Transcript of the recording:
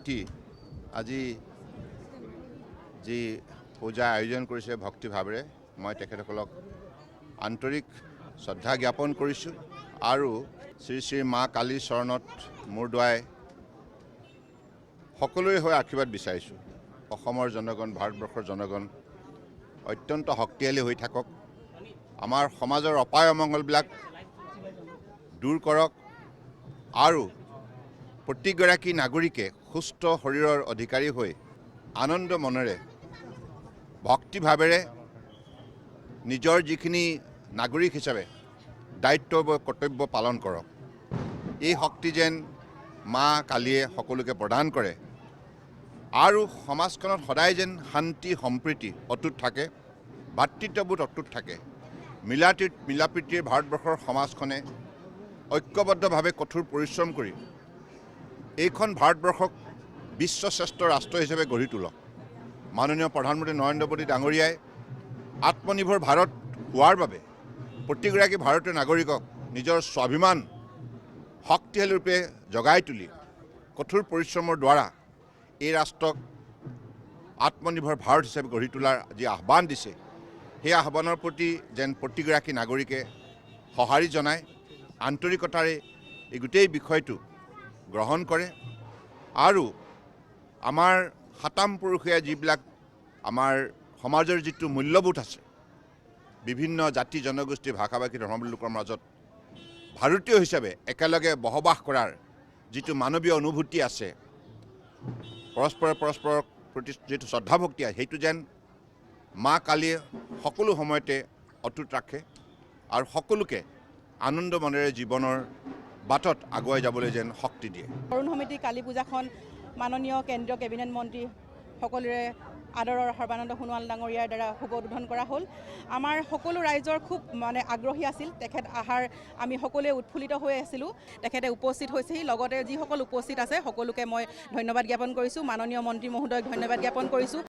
সমিতি আজি যি পূজা আয়োজন কৰিছে ভক্তিভাৱেৰে, মই তেখেতসকলক আন্তৰিক শ্ৰদ্ধা জ্ঞাপন কৰিছোঁ আৰু শ্ৰী শ্ৰী মা কালীৰ চৰণত মূৰ দোৱাই সকলোৰে হৈ আশীৰ্বাদ বিচাৰিছোঁ। অসমৰ জনগণ, ভাৰতবৰ্ষৰ জনগণ অত্যন্ত শক্তিশালী হৈ থাকক, আমাৰ সমাজৰ অপায় অমংগলবিলাক দূৰ কৰক আৰু প্ৰতিগৰাকী নাগৰিকে সুস্থ শৰীৰৰ অধিকাৰী হৈ আনন্দ মনেৰে ভক্তিভাৱেৰে নিজৰ যিখিনি নাগৰিক হিচাপে দায়িত্ব বা কৰ্তব্য পালন কৰক। এই শক্তি যেন মা কালীয়ে সকলোকে প্ৰদান কৰে আৰু সমাজখনত সদায় যেন শান্তি সম্প্ৰীতি অটুট থাকে, ভাতৃত্ববোধ অটুট থাকে। মিলাপ্ৰীতিৰ ভাৰতবৰ্ষৰ সমাজখনে ঐক্যবদ্ধভাৱে কঠোৰ পৰিশ্ৰম কৰি এইখন ভাৰতবৰ্ষক বিশ্বশ্ৰেষ্ঠ ৰাষ্ট্ৰ হিচাপে গঢ়ি তোলক। মাননীয় প্ৰধানমন্ত্ৰী নৰেন্দ্ৰ মোদী ডাঙৰীয়াই আত্মনিৰ্ভৰ ভাৰত হোৱাৰ বাবে প্ৰতিগৰাকী ভাৰতীয় নাগৰিকক নিজৰ স্বাভিমান শক্তিশালী ৰূপে জগাই তুলি কঠোৰ পৰিশ্ৰমৰ দ্বাৰা এই ৰাষ্ট্ৰক আত্মনিৰ্ভৰ ভাৰত হিচাপে গঢ়ি তোলাৰ যি আহ্বান দিছে, সেই আহ্বানৰ প্ৰতি যেন প্ৰতিগৰাকী নাগৰিকে সঁহাৰি জনায়, আন্তৰিকতাৰে এই গোটেই বিষয়টো গ্ৰহণ কৰে আৰু আমাৰ সাতাম পুৰুষীয়া যিবিলাক আমাৰ সমাজৰ যিটো মূল্যবোধ আছে, বিভিন্ন জাতি জনগোষ্ঠী, ভাষা ভাষী, ধৰ্মাৱলম্বী লোকৰ মাজত ভাৰতীয় হিচাপে একেলগে বসবাস কৰাৰ যিটো মানৱীয় অনুভূতি আছে, পৰস্পৰে পৰস্পৰৰ প্ৰতি যিটো শ্ৰদ্ধা ভক্তি আছে, সেইটো যেন মা কালীয়ে সকলো সময়তে অটুট ৰাখে আৰু সকলোকে আনন্দ মনেৰে জীৱনৰ বাটত আগুৱাই যাবলৈ যেন শক্তি দিয়ে। তৰুণ সমিতি কালী পূজাখন মাননীয় কেন্দ্ৰীয় কেবিনেট মন্ত্ৰী, সকলোৰে আদৰৰ সৰ্বানন্দ সোণোৱাল ডাঙৰীয়াৰ দ্বাৰা শুভ উদ্বোধন কৰা হ'ল। আমাৰ সকলো ৰাইজৰ খুব মানে আগ্ৰহী আছিল। তেখেত অহাৰ আমি সকলোৱে উৎফুল্লিত হৈ আছিলোঁ। তেখেতে উপস্থিত হৈছেহি। লগতে যিসকল উপস্থিত আছে, সকলোকে মই ধন্যবাদ জ্ঞাপন কৰিছোঁ। মাননীয় মন্ত্ৰী মহোদয়ক ধন্যবাদ জ্ঞাপন কৰিছোঁ।